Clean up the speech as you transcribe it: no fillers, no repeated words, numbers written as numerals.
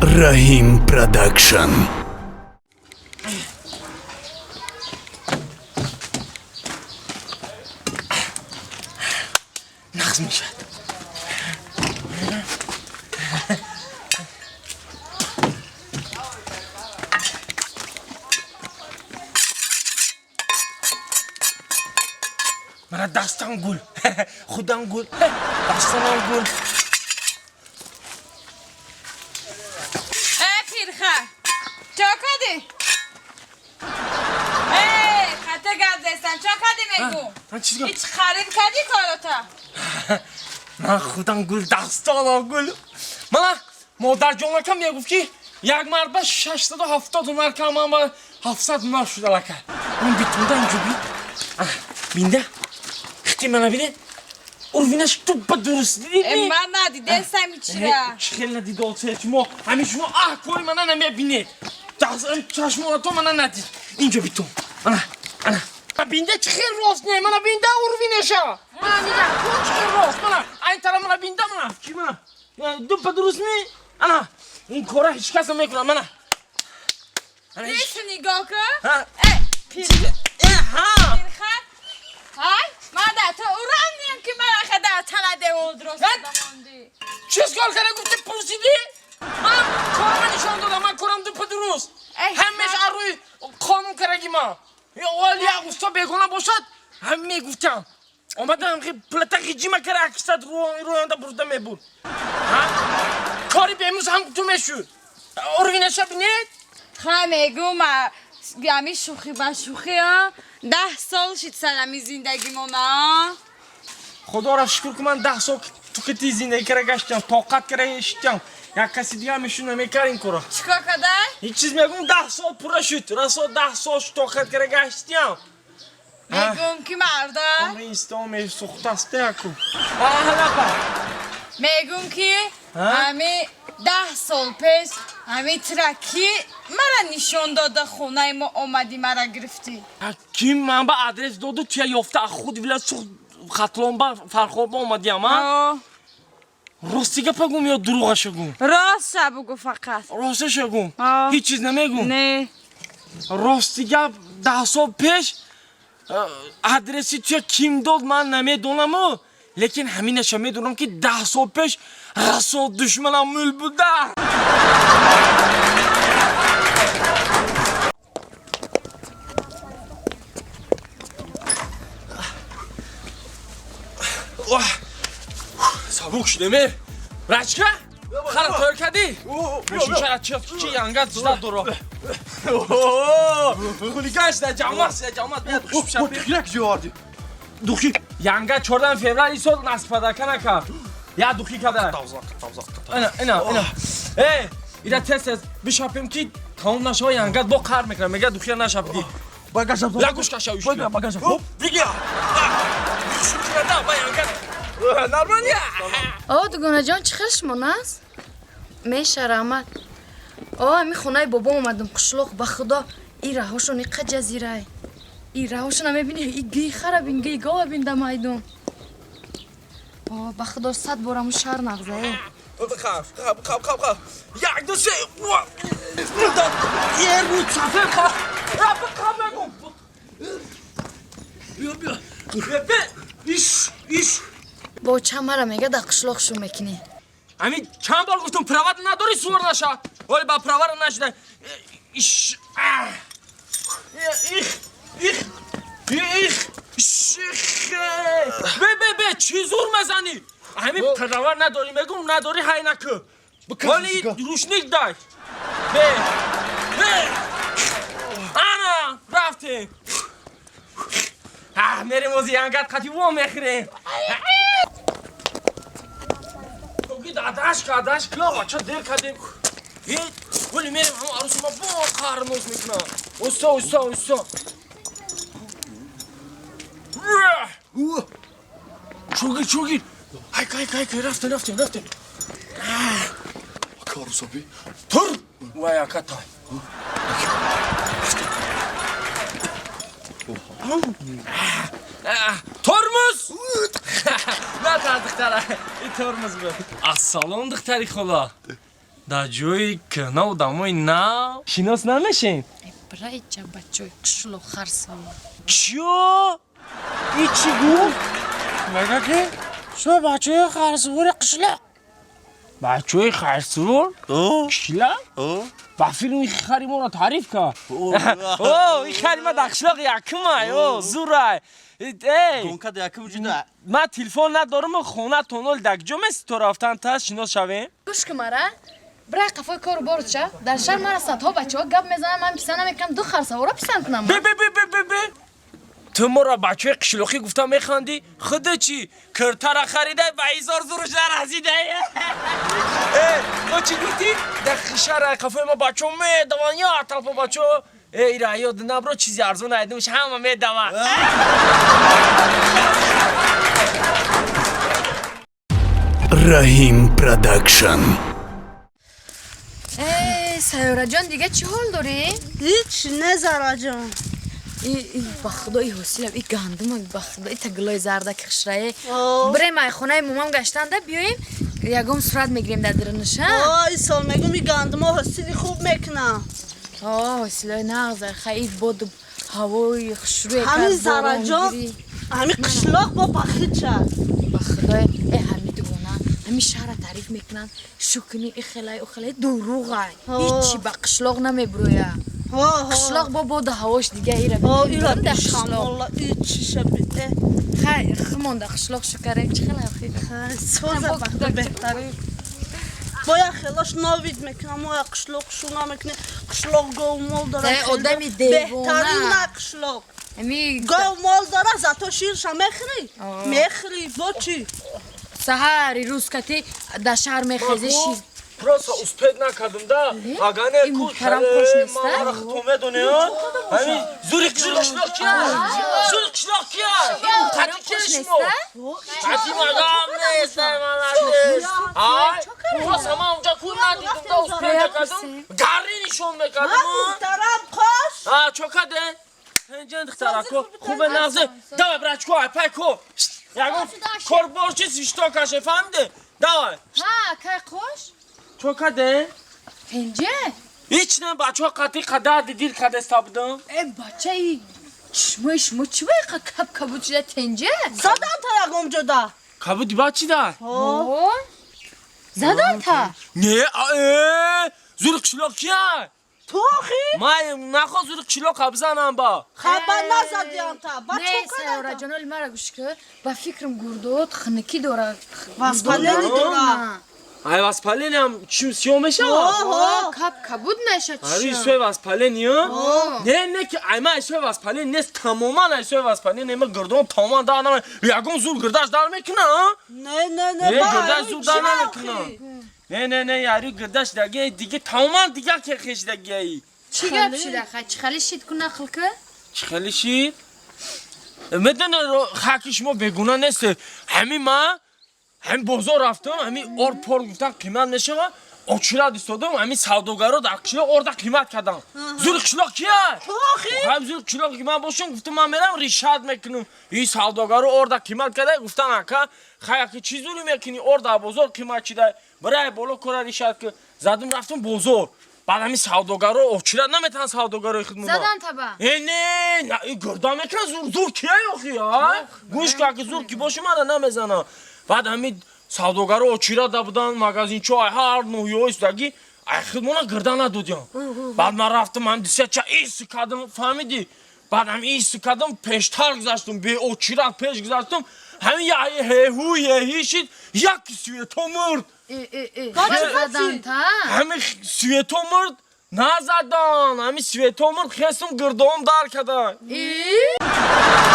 Раҳим Продакшн. Нағз мешавад. Мана дастам гул, худам гул, дастамам гул. Э, пирха, чо кардӣ? Э, хата гап зестам, чо кардӣ мегум? Ман чиз гуфт? Ҳеч харид кардӣ корота? Ман худам гул, дастонам гул. Мана модарҷонакам мегуфт, ки як марба 670 ҳунар кам, ман ба 700 ҳунар шуда лака. Он битунда инҷо бит. Бинда. Хити мана бине. Урвинаш туппа дуруст дидӣ? Э, ман надидестам ҳичра. Чӣ хел надидолсе шумо? Ҳамин шумо аҳкори мана намебинед. Чашмонато мана надид. Инҷо битун. Ана, ана. Бинда чӣ хел рост не? Мана бинда урвинеша. Мана нигоҳ кун, чӣ хел рост. Мана, айн тараф мана бинда мана. Чӣ мана? Дуппа дуруст ми? Ана, ин кора ҳеҷ кас намекунад. Мана. Ана. Дису нигоҳ кун. Ҳа? Э, пир. Э, ҳа. Пирха. Ҳай, ман дар то урам ниям, ки ман аха дар тана девол дурост мондӣ. Чиз кор карда гуфти пурсидӣ? Ман корама нишон додам, ман корам дуппа дуруст. Ҳамеш аз рӯи қонун кардаги ман. Оли як усто бегона бошад, ҳам мегуфтам. Омадам плата ғиҷима кара, аксад рӯёнда бурда мебурд. Кори бемуз ҳам ту мешуд. Урвинаша бинед. Ха, мегум, ами шӯхӣ ба шӯхӣ, 10 сол шид сарами зиндагимона. Худоро шукр, ки ман 10 сол ту қити зиндагӣ кара гаштам, тоқат кара шиштам. Як каси дигар мешуд, намекард ин корро. Чӣ кор кардай? Ҳеҷ чиз, мегум, 10 сол пурра шуд, расо 10 сол шуд, тоқат кара гаштиям. Мегум, ки марда. Умри инсон месӯхтаст яку. Ҳалапа. Мегум, ки ҳами 10 сол пеш ҳами тира ки мара нишон дода, хонаи мо омадӣ, мара гирифтӣ? Ким ман ба адрес доду, туя ёфта, худ вилоят Суғд, Хатлон ба Фархорба омадиям, а? Рости гапа гум ё дурӯғаша гум? Ростша бугу фақат. Росташа гум? Ҳеҷ чиз намегум? Не. Рости гап, 10 сол пеш адреси туя ким дод, ман намедонаму, лекин ҳаминаша медонам, ки 10 сол пеш расо душманам мул буда. Сабук шудем, рачка хара тайёр кардӣ? Мошинчара чи янга зида доро. Хулиган шуда, ҷамоат шуда, ҷамоат биёд, хуш шаб. Як ҷо овардӣ? Духи янга 14 феврал исол насбадака накард, як духи када. Ина, ина, ина. Э, ира тез тез бишапем, ки тамом нашава, янгат бо қар мекунам, мега духия нашапидӣ. Багажа. Ягуш каша. Багажа. Дига ба янгат нормально. О, дугонаҷон, чӣ хел шумо наст? Меша, раҳмат. О, ами хонаи бобом омадам, қишлоқ. Ба худо, и раҳошон иқа ҷазирай. И раҳошона мебини, и гии хара бин, гии гова бин да майдон. О, ба худо, сад бор аму шаҳр нағзае. Хап, хап, хап, хап, хап. Як, ду, се. Ер, сафер, хап. Хап, мегум. Биё, биё. Иш, иш. Бо чанд мара мега дар қишлоқ шу мекунӣ. Ҳамин чанд бор гуфтум, права надорӣ, сувор наша. Оли ба правара нашида. Иш. Их, их, их. Иш. Бе, бе, бе, чӣ зур мезанӣ? Ҳамин права надорӣ, мегум, надорӣ, ҳай накӯ. Оли рушник дай. Бе. Бе. Ана, рафтем. Мерем ози янгат қати во мехӯрем. Дадаш, дадаш, бача, дер кардем. Вале мерем, ҳама арӯси ма бо қаҳрноз мекунам. Уста, уста, уста. Чугир, чугир. Ҳайк, ҳайк, ҳайк, рафтем, рафтем, рафтем. Ака, арӯсаби. Тур! Вай, ака тай. Тормоз! На, духтара, и тормоз буд. Ассалом, духтари хола. Дар ҷои кӯҳна одамои нав шинос намешем. Брайча, бачаи қишлоқ харсавор. Чиё? И чӣ гуфт? Мега ки шумо бачаҳои харсувори қишлоқ. Бачаҳои харсувор қишлоқ? Ба филми хари моро таъриф кард. О, и хари ма дар қишлоқ якумай, о, зурай. Эй, Гонкада якум вуҷуда. Ман телефон надорам, хона тонол дар куҷо меси то рафтан та шинос шавем? Гӯш кун мара. Брай қафои кору бору ча. Дар шаҳр мара садҳо бачаҳо гап мезананд, ман писанд намекунам, ду харсавора писанд кунам. Бе, бе, бе, бе, бе, бе. Ту моро бачаҳои қишлоқӣ гуфта механдӣ, худа чӣ? Киртара харида ба изор зуруш нарасида. Э, мо чӣ гуфтӣ? Дар шаҳр қафои мо бачаҳо медаванд, я талпо бачаҳо. Э, ира ёд набро, чизи арзон айдимш, ҳама медаванд. Раҳим Продакшн. Э, Сайёраҷон, дига чӣ ҳол дорӣ? Ҳеч не, Зараҷон. Ба худо, и ҳосилам, и гандума, ба худо, и тагилои зарда ки хушрае. Бирем, ай хонаи момам гаштанда биёем, ягон сурат мегирем дар дарунаша. О, ин сол мегум, и гандумо ҳосили хуб мекунам. О, ҳосилои нағз, хай боду ҳавои хушрӯе. Ҳамин Зараҷон, ҳамин қишлоқ бо бахит шад. Ба худои, э, ҳами дугона ҳами шаҳра таъриф мекунанд, шукни ихелай ухелай, дурӯғай, ҳичи ба қишлоқ намебурӯя. Қишлоқ бо боду ҳавош дига, ира ира дар қишлоқ. Шамола и чиша бите. Хай, химонда қишлоқ шукарем, чӣ хелай охи? Соза, бахта беҳтарин. Бояд хелош новид мекунам, мо як қишлоқ шу намекунем. Қишлоқ гов мол дора. Э, одами девона. Беҳтарин на қишлоқ. Ами Гов мол дора, зато ширша мехӯрӣ. Мехӯрӣ, бо чӣ? Саҳари рӯз кати дар шаҳр мехези, шир. Просто успеть накардам да. Агане Ин ку муҳтарам қош неста? Мара хто медоне, а? Ҳамин зури қишлоқ кия? Зури қишлоқ кия? Муҳтарам Қати қош шумо? неста? Қати магам нест, молодец. Ай, просто ман унҷа ку надидам да, успеть накардам. Гарри нишон мекардам. Муҳтарам қош. А, чо каде? Ҳенҷен духтарако, хубе, нағзе. Давай, брачко, ай пай ко. Ягон корборчи свишто каше, фаҳмиде? Давай. Ҳа, кай қош? Чо каде? Пенҷе? Ҳеч не, бачаҳо қати қадар дидил кадеста будам. Э, бачаи, чишмои шумо чӣ ба иқа каб кабуд шуда, тенҷе? Задан та ягон ҷода. Кабуди ба чи да? О, задан та. Не, а, э, зури қишлоқ кия? Ту охи? Ман нахо зури қишлоқ бизанам ба. Хаба назадиям та. Ба Не, чо кадан та? Сайёраҷон, оли мара гӯш кӣ, ба фикрам гурдот хунукӣ дора. Воспаление дора. Ай, воспалениям чим сиё мешава? О, каб кабуд меша Ари чишм. суи воспаление? Не, не ки ай ма суи воспаление нест, тамоман ай суи воспаление ма гирдон тамоман дар нама. Ягон зур гирдаш дар мекуна, а? Не, не, не. Не, ба, гирдаш ай, зур дар чӣ намекуна. охи? Не, не, не, яри гирдаш даги диге тамоман дигар ке хешдагиай. Чӣ гап шида, хай, чӣ хали шид ку, нақл кӣ? Чӣ хеле шид? Медоне, хаки шумо бегуна нест. Ҳамин ма ҳамин бозор рафтам, ҳамин ор пор гуфтан қимат мешава, очират истодам, ҳамин савдогаро дар қишлоқ орда қимат кардам. Зури қишлоқ кия? Ту охи? Ҳам зури қишлоқ ки ман бошам, гуфтам ман мерам ришат мекунам. И савдогаро орда қимат карда, гуфтан ака, хай ака, чӣ зури мекунӣ, ор дар бозор қимат чида, бирай боло кора ришат ки. Задум рафтам бозор. Баъд ҳамин савдогаро очират наметавонанд, савдогарои хидмат. Задан таба. Э, не, на, и гирда мекунад, зур зур кия охи, а? Гӯш ка, ки зур ки боша, мара намезана. Баъд ҳамин савдогаро очирада буданд, магазинчо ай ҳар ноҳияҳои судаги, ай хидмона гирда надодиям. Баъд ман рафтам, ҳам дисяча ис кардам, фаҳмидӣ? Баъд ҳам ис кардам, пештар гузаштам, беочират пеш гузаштам, ҳамин я ҳеҳу ҳеҳи шид, як свето мурд. Э, э, э, Ба чӣ задан та? Ҳамин свето мурд, назадан, ҳамин свето мурд, хестум, гирдоам дар карда. Э?